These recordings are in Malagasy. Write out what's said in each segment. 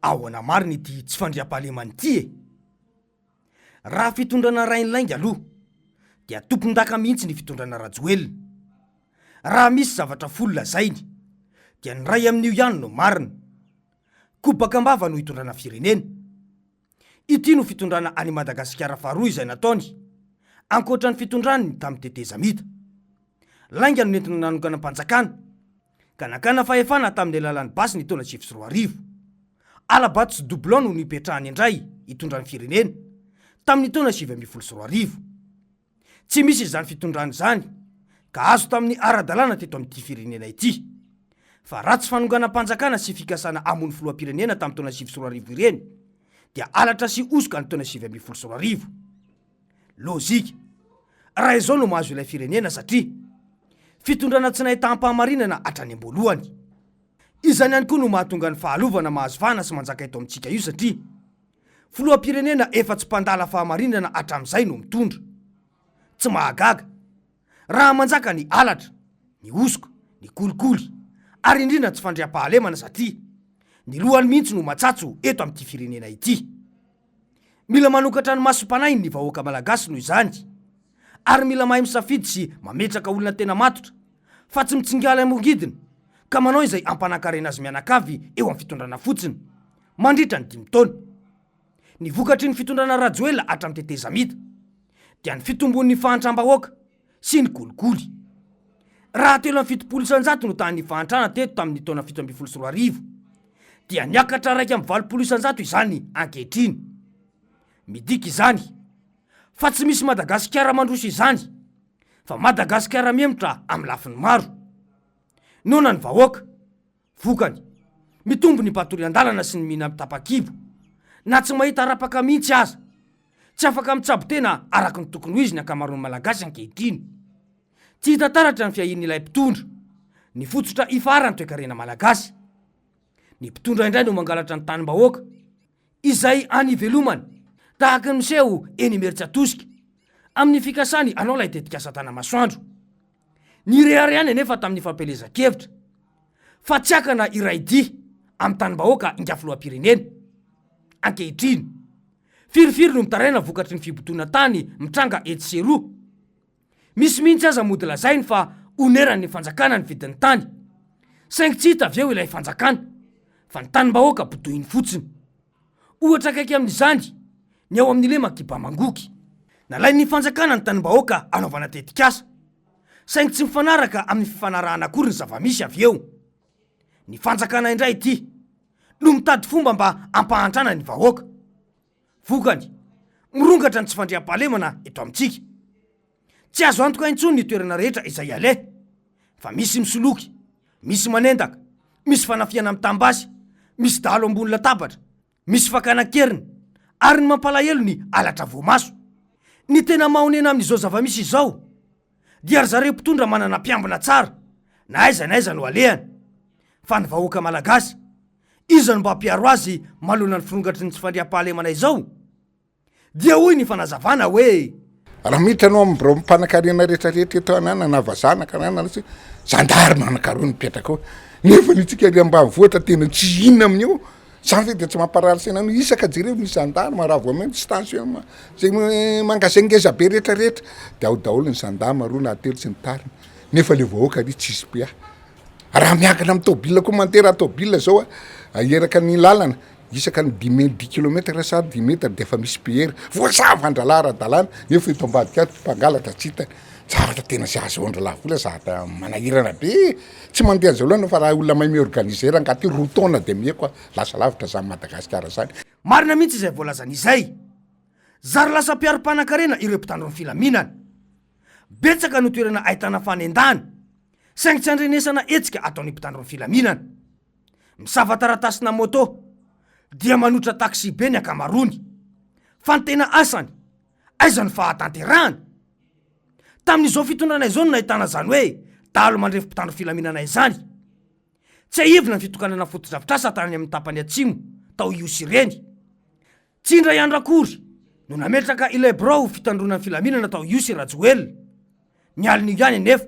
Ahoana marina ity tsy fandriampahalemana ity e? Raha fitondrana rainilainga aloha dia tompon-daka mihitsy ny fitondrana Rajoelina. Raha misy zavatra folo lazainy dia ny iray amin'io ihany no marina. Kobaka am-bava no itondrana firenena. Ity no fitondrana an'i Madagasikara faharoa izay nataony, ankoatra ny fitondrany tamin'ny tetezamita. Lainga no nentina nanonganam-panjakana, ka nakana fahefana tamin'ny alalan'ny basy ny taona 2009. Hala-bato sy doublon no nipetrahany indray hitondra ny firenena, tamin'ny taona 2019. Tsy misy izany fitondrana izany ka azo tamin'ny ara-dalàna teto amin'ity firenena ity. Fa raha tsy fanonganam-panjakana sy fikasana hamono filoham-pirenena tamin'ny taona 2009 ireny dia halatra sy hosoka ny taona 2019. Lojika raha izao no mahazo ilay firenena satria fitondrana tsy nahitam-pahamarinana hatrany am-boalohany. Izany ihany koa no mahatonga ny fahalovana mahazo vahana sy manjaka eto amintsika io satria Filoham-pirenena efa tsy mpandala fahamarinana hatramin'izay no mitondra. Tsy mahagaga raha manjaka ny halatra, ny hosoka, ny kolikoly ary indrindra ny tsy fandriampahalemana satria ny lohany mihitsy no matsatso eto amin'ity firenena ity. Mila manokatra ny masom-panahiny ny vahoaka malagasy noho izany ary mila mahay misafidy sy mametraka olona tena matotra fa tsy mitsingaly amongidina ka manao izay hampanankarena azy mianakavy eo amin'ny fitondrana fotsiny mandritra ny dimy taona. Ny vokatry ny fitondrana Rajoelina hatramin'ny tetezamita dia ny fitombon'ny fahantram-bahoaka sy ny kolikoly. Raha 73% no tahan'ny fahantrana teto tamin'ny taona 2017 dia niakatra 81% izany ankehitriny. Midika izany fa tsy misy Madagasikara mandroso izany fa Madagasikara mihemotra amin'ny lafiny maro. Noana ny vahoaka. Vokany, mitombo ny mpatory an-dalana sy ny mihinam-tapa-kibo, na tsy mahita arapaka mihitsy aza. Tsy afaka mitsabo tena araka ny tokony ho izy ny ankamaroan'ny Malagasy ankehitriny. Tsy hita taratra ny fiahian'ilay mpitondra, ny fototra ifaharan'ny toekarena malagasy. Ny mpitondra indray no mangalatra ny tanim-bahoaka, izay any ivelomany, tahaka ny miseho eny Imerintsiatosika, amin'ny fikasany hanao ilay tetikasa Tanamasoandro. Nirehareha ihany anefa tamin'ny fampielezan-kevitra fa tsy hakana iray dia amin'ny tanim-bahoaka ingahy filoham-pirenena. Ankehitriny, firifiry no mitaraina vokatry ny fibodoana tany mitranga etsy sy eroa. Misy mihitsy aza mody lazainy fa oneran'ny fanjakana ny vidin'ny tany. Saingy tsy hita avy eo ilay fanjakana fa ny tanim-bahoaka bodoiny fotsiny. Ohatra akaiky amin'izany ny ao amin'ny lemak'i Bamangoky. Nalain'ny fanjakana ny tanim-bahoaka hanaovana tetikasa, saingy tsy mifanaraka amin'ny fifanarahana akory ny zava-misy avy eo. Ny fanjakana indray ity no mitady fomba mba hampahantrana ny vahoaka. Vokany, mirongatra ny tsy fandriampahalemana eto amintsika. Tsy azo antoka intsony ny toerana rehetra izay aleha, fa misy misoloky, misy manendaka, misy fanafihana mitam-basy, misy dahalo ambony latabatra, misy fakana an-keriny, ary ny mampalahelo ny halatra voamaso. Ny tena mahonena amin'izao zava-misy izao dia ry zareo mpitondra manana mpiambina tsara na aiza na aiza no alehany, fa ny vahoaka malagasy, iza no mba mpiaro azy manoloana ny firongatry ny tsy fandriampahalemana izao? Dia hoy ny fanazavana hoe. Raha miditra anao amin'ny birao mpanankarena rehetra rehetra eto anana na vazaha na karana na tsy zandary manankareo no mipetraka ao nefa ny tsika ry ambanivohitra tena tsy inona amin'io zany ve de tsy mamparary saina anao isaka jereo misy gendarme raha vao maintsy station zay magasin ngeza be rehetra rehetra de ao daholo ny gendarme roa na telo sy ny tariny nefa le vahoaka ry tsisy mpiahy raha miankina amin'ny tôbila koa mandeha raha tôbila zao a eraka ny lalana Isaka ny dimy dix kilomètre sa dix mètre de efa misy PR, voazava andralahy ara-dalàna, nefa eto ambadika ato mpangalatra tsy hita, zavatra tena tsy ahazoan-dralahy vola, zavatra manahirana be e, tsy mandeha an'izao loatra fa raha olona mahay mi-organiser angaha ty roa taona de miheko a, lasa lavitra zany Madagasikara zany. Marina mihitsy izay voalazany izay. Zary lasa mpiaro mpanankarena ireo mpitandro ny filaminana. Betsaka no toerana ahitana fanendahana, saingy tsy andrenesana hetsika ataon'ny mpitandro ny filaminana. Misava taratasina moto dia manotra taxi be ny ankamaroany. Fa ny tena asany, aiza no fahatanterahany? Tamin'izao fitondrana izao no nahitana izany hoe dahalo mandrefy mpitandro filaminana izany. Tsiahivina ny fitokanana fotodrafitrasa tany amin'ny tapany atsimo tao Ihosy ireny. Tsy indray andro akory no nametraka ilay birao fitandroana ny filaminana tao Ihosy Rajoelina. Ny alin'io ihany anefa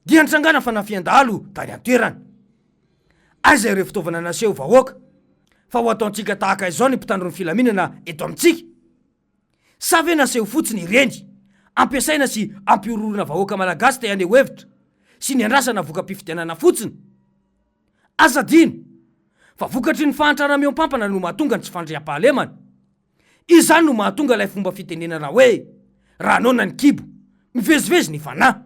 dia nitrangana fanafihan-dahalo tany an-toerana. Aiza ireo fitaovana naseho vahoaka? Fa ho ataontsika tahaka izao ny mpitandro ny filaminana eto amintsika? Sa ve naseho fotsiny ireny, ampiasaina sy ampihorohoroana vahoaka malagasy te haneho hevitra sy niandrasana voka-pifidianana fotsiny? Aza adino fa vokatry ny fahantrana mihoampampana no mahatonga ny tsy fandriampahalemana. Izany no mahatonga ilay fomba fitenenana hoe raha noana ny kibo, mivezivezy ny fanahy.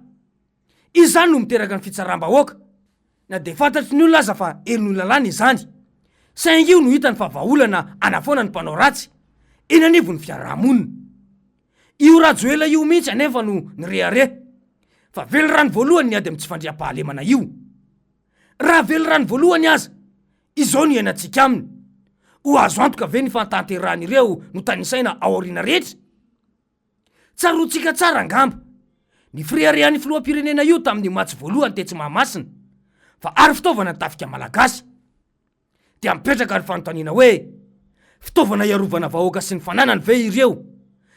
Izany no miteraka ny fitsaram-bahoaka, na dia fantatry ny olona aza fa helohin'ny lalàna izany, saingy io no hitany fa vahaolana hanafoana ny mpanao ratsy eny anivon'ny fiarahamonina. Io Rajoela io mihitsy anefa no nirehareha fa velirano voalohany ny ady amin'ny tsy fandriampahalemana io. Raha velirano voalohany aza izao no iainantsika aminy, ho azo antoka ve ny fahatanterahan'ireo notanisaina ao aoriana rehetra? Tsaroantsika tsara angamba ny fireharehan'ny filoham-pirenena io tamin'ny matso voalohany tetsy Mahamasina fa ary fitaovana ny tafika malagasy. Dia mipetraka ny fanontaniana hoe, fitaovana hiarovana vahoaka sy ny fananany ve ireo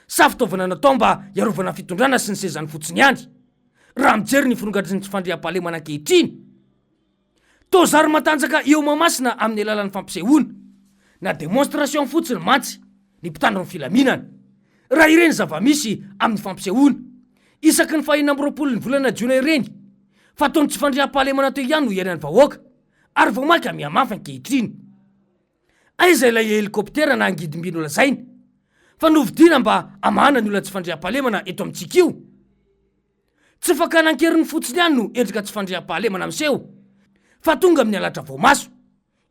sa fitaovana natao mba hiarovana fitondrana sy ny sezany fotsiny ihany raha mijery ny firongatry ny tsy fandriampahalemana ankehitriny? Toa zary matanjaka eo Mahamasina amin'ny alalan'ny fampisehoana na démonstration fotsiny mantsy ny mpitandro ny filaminana raha ireny zava-misy amin'ny fampisehoana isaky ny faha 26 ny volana jiona ireny fa toa ny tsy fandriampahalemana teo ihany no iainan'ny vahoaka ary vao mainka mihamafy ankehitriny. Aiza ilay helikoptera na angidim-by nolazaina fa novidiana mba hamahana ny olan'ny tsy fandriampahalemana eto amintsika io? Tsy fakana an-keriny fotsiny ihany no endrika tsy fandriampahalemana miseho fa tonga amin'ny halatra voamaso,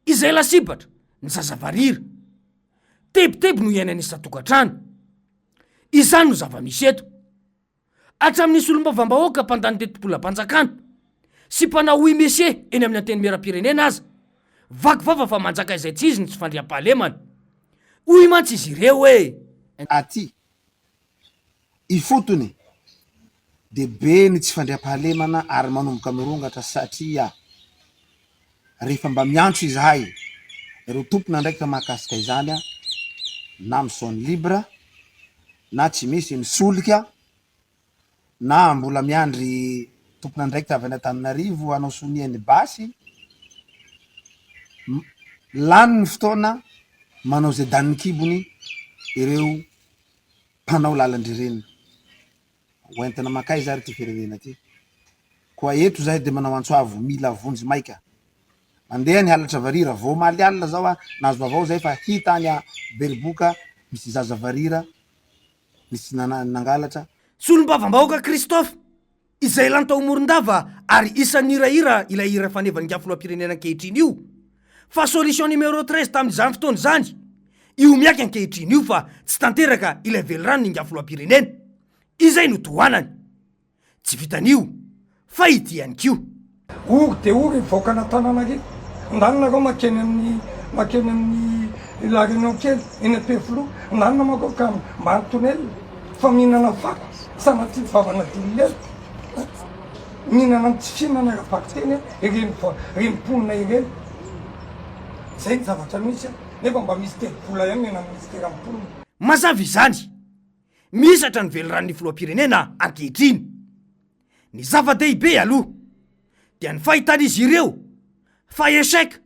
izay lasibatra, ny zaza varira. Tebiteby no iainan'ny isan-tokantrano. Izany no zava-misy eto. Hatramin'ny solombavambahoaka mpandany tetibolam-panjakana sy mpanao oui monsieur eny amin'ny antenimierampirenena aza, vaky vava fa manjaka izay tsy izy ny tsy fandriampahalemana. Hoy mantsy izy ireo hoe. Aty ifotony dia be ny tsy fandriampahalemana ary manomboka mirongatra satria rehefa mba miantso izahay ireo tompon'andraikitra mahakasika izany na mi-zone libre na tsy misy ny solika na mbola miandry tompon'andraikitra avy any Antananarivo hanao sonia ny basy, lany ny fotoana manao izay danin'ny kibony ireo mpanao lalan-dririnina. Ho entina mankaiza ary ity firenena ity? Koa eto izahay dia manao antso avo, mila vonjy maika. Mandeha ny halatra varira, vao omaly alina izao aho nahazo vaovao izay fa hita any Beroboka misy zaza varira nisy nangalatra. Solombavambahoaka Christophe, izay lany tao Morondava ary isan'ny nihirahira ilay hira fanevan'ingahy filoham-pirenena ankehitriny io, fa solution numéro 13 tamin'izany fotoana izany, io miaiky ankehitriny io fa tsy tanteraka ilay velirano n'ingahy filoham-pirenena, izay notohanany. Tsy vitan'io fa ity ihany koa. Ory dia ory ny vahoakan'Antananarivo. Ndany nareo makeny amin'ny makeny amin'ny La Réunion kely eny Ampefiloha. Ndany manko ka ambany tunnel fa mihinana fako sanatria vavana dimy lela. Mihinana amin'ny tsy fihinana ara-bakiteny ireny ireny mponina ireny. Zay ny zavatra misy nefa mba misy tetibola ihany ny any amin'ny ministeran'ny mponina. Mazava izany Mihisatra ny veliranon'ny filoham-pirenena ankehitriny. Ny zava-dehibe aloha dia ny fahitan'izy ireo fa échec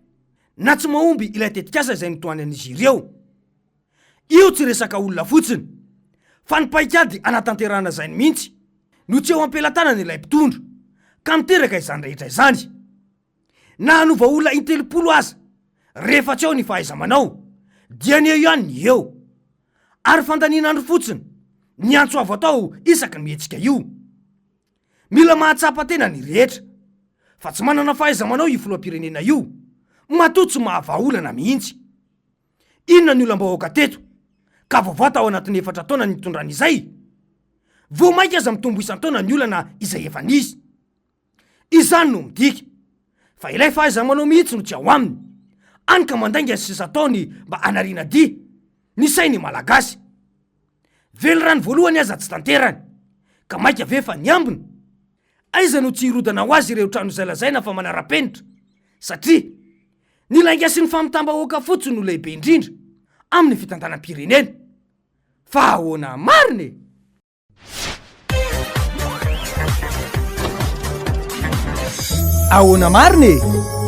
na tsy mahomby ilay tetikasa izay notohanan'izy ireo. Io tsy resaka olona fotsiny fa ny paikady hanatanterahana izany mihitsy no tsy eo am-pelatanan'ilay mpitondra ka miteraka izany rehetra izany. Na hanova olona intelopolo aza rehefa tsy ao ny fahaiza-manao dia ny eo ihany ny eo. Ary fandanian'andro fotsiny ny antso avo atao isaky ny mihetsika io. Mila mahatsapa tena ny rehetra fa tsy manana fahaiza-manao io filoham-pirenena io matoa tsy mahavaha olana mihitsy. Inona ny olam-bahoaka teto ka voavaha tao anatin'ny efatra taona nitondrany izay? Vao mainka aza mitombo isan-taona ny olana izay efa nisy. Izany no midika fa ilay fahaiza-manao mihitsy no tsy ao aminy, any ka mandainga ny sisa ataony mba hanariana dia ny sain'ny Malagasy. Velirano voalohany aza tsy tanterany, ka maika ve fa ny ambiny? Aiza no tsy hirodana ho azy ireo trano izay lazaina fa manara-penitra, satria ny lainga sy ny famitam-bahoaka fotsiny no lehibe indrindra amin'ny fitantanam-pirenena. Fa ahoana marina e? Ahoana marina e?